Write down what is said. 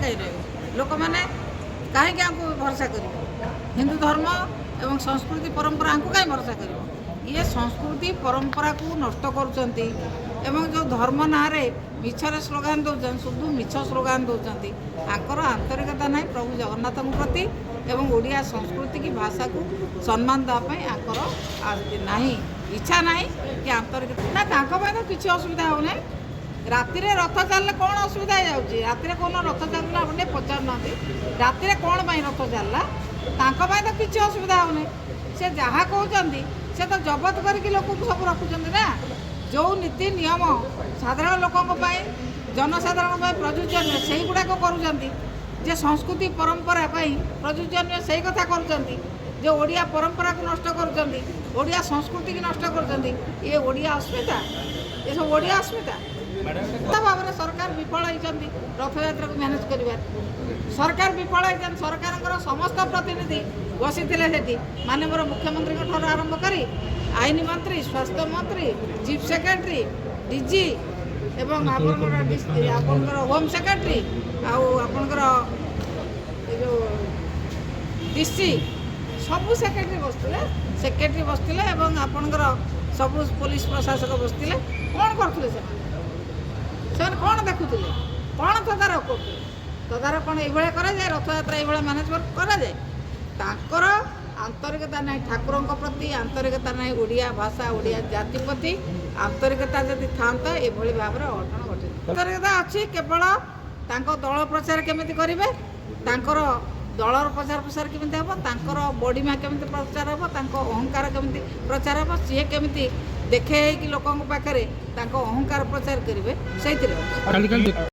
କାହିଁ ରହିବ? ଲୋକମାନେ କାହିଁକି ଆଙ୍କୁ ଭରସା କରିବେ? ହିନ୍ଦୁ ଧର୍ମ ଏବଂ ସଂସ୍କୃତି ପରମ୍ପରା ଆଙ୍କୁ କାହିଁ ଭରସା କରିବ? ଇଏ ସଂସ୍କୃତି ପରମ୍ପରାକୁ ନଷ୍ଟ କରୁଛନ୍ତି ଏବଂ ଯେଉଁ ଧର୍ମ ନାଁରେ ମିଛରେ ସ୍ଲୋଗାନ ଦେଉଛନ୍ତି, ଶୁଦ୍ଧ ମିଛ ସ୍ଲୋଗାନ ଦେଉଛନ୍ତି। ଆଙ୍କର ଆନ୍ତରିକତା ନାହିଁ ପ୍ରଭୁ ଜଗନ୍ନାଥଙ୍କ ପ୍ରତି ଏବଂ ଓଡ଼ିଆ ସଂସ୍କୃତି କି ଭାଷାକୁ ସମ୍ମାନ ଦେବା ପାଇଁ ଆଙ୍କର ନାହିଁ, ଇଚ୍ଛା ନାହିଁ କି ଆନ୍ତରିକତା ନା। ତାଙ୍କ ପାଇଁ ତ କିଛି ଅସୁବିଧା ହେଉନାହିଁ। ରାତିରେ ରଥ ଚାଲିଲେ କ'ଣ ଅସୁବିଧା ହେଇଯାଉଛି? ରାତିରେ କ'ଣ ରଥ ଚାଲିଲା, ଆପଣ ଟିକେ ପଚାରୁନାହାନ୍ତି, ରାତିରେ କ'ଣ ପାଇଁ ରଥ ଚାଲିଲା? ତାଙ୍କ ପାଇଁ ତ କିଛି ଅସୁବିଧା ହେଉନି। ସେ ଯାହା କହୁଛନ୍ତି, ସେ ତ ଜବତ କରିକି ଲୋକଙ୍କୁ ସବୁ ରଖୁଛନ୍ତି ନା। ଯେଉଁ ନୀତି ନିୟମ ସାଧାରଣ ଲୋକଙ୍କ ପାଇଁ, ଜନସାଧାରଣଙ୍କ ପାଇଁ ପ୍ରଯୁଜ୍ୟ ନୁହେଁ, ସେଇଗୁଡ଼ାକ କରୁଛନ୍ତି। ଯେ ସଂସ୍କୃତି ପରମ୍ପରା ପାଇଁ ପ୍ରଯୁଜ୍ୟ ନୁହେଁ, ସେଇ କଥା କରୁଛନ୍ତି। ଯେ ଓଡ଼ିଆ ପରମ୍ପରାକୁ ନଷ୍ଟ କରୁଛନ୍ତି, ଓଡ଼ିଆ ସଂସ୍କୃତିକି ନଷ୍ଟ କରୁଛନ୍ତି। ଇଏ ଓଡ଼ିଆ ଅସ୍ମିତା, ଏସବୁ ଓଡ଼ିଆ ଅସ୍ମିତା ଭାବରେ ସରକାର ବିଫଳ ହେଇଛନ୍ତି ରଥଯାତ୍ରାକୁ ମ୍ୟାନେଜ୍ କରିବାରେ। ସରକାର ବିଫଳ ହେଇଛନ୍ତି। ସରକାରଙ୍କର ସମସ୍ତ ପ୍ରତିନିଧି ବସିଥିଲେ ସେଠି, ମାନ୍ୟବର ମୁଖ୍ୟମନ୍ତ୍ରୀଙ୍କ ଠାରୁ ଆରମ୍ଭ କରି ଆଇନ ମନ୍ତ୍ରୀ, ସ୍ୱାସ୍ଥ୍ୟ ମନ୍ତ୍ରୀ, ଚିଫ୍ ସେକ୍ରେଟାରୀ, ଡିଜି ଏବଂ ଆପଣଙ୍କର ହୋମ୍ ସେକ୍ରେଟାରୀ ଆଉ ଆପଣଙ୍କର ଏ ଯେଉଁ ଡିସି, ସବୁ ସେକ୍ରେଟାରୀ ବସିଥିଲେ ଏବଂ ଆପଣଙ୍କର ସବୁ ପୋଲିସ ପ୍ରଶାସକ ବସିଥିଲେ। କ'ଣ କରୁଥିଲେ ସେମାନେ? ସେମାନେ କ'ଣ ଦେଖୁଥିଲେ? କ'ଣ ତଦାରଖ କରୁଥିଲେ? ତଦାରଖ କ'ଣ ଏଇଭଳିଆ କରାଯାଏ? ରଥଯାତ୍ରା ଏଇଭଳିଆ ମ୍ୟାନେଜମେଣ୍ଟ କରାଯାଏ? ତାଙ୍କର ଆନ୍ତରିକତା ନାହିଁ ଠାକୁରଙ୍କ ପ୍ରତି, ଆନ୍ତରିକତା ନାହିଁ ଓଡ଼ିଆ ଭାଷା, ଓଡ଼ିଆ ଜାତି ପ୍ରତି। ଆନ୍ତରିକତା ଯଦି ଥାନ୍ତା, ଏଭଳି ଭାବରେ ଅଘଟଣ ଘଟେ? ଆନ୍ତରିକତା ଅଛି କେବଳ ତାଙ୍କ ଦଳ ପ୍ରଚାର କେମିତି କରିବେ, ତାଙ୍କର ଦଳର ପ୍ରଚାର ପ୍ରସାର କେମିତି ହେବ, ତାଙ୍କର ବଡ଼ିମା କେମିତି ପ୍ରଚାର ହେବ, ତାଙ୍କ ଅହଙ୍କାର କେମିତି ପ୍ରଚାର ହେବ, ସିଏ କେମିତି ଦେଖେଇ ହେଇକି ଲୋକଙ୍କ ପାଖରେ ତାଙ୍କ ଅହଙ୍କାର ପ୍ରଚାର କରିବେ, ସେଇଥିରେ ଅଛି। କାଲି କାଲି।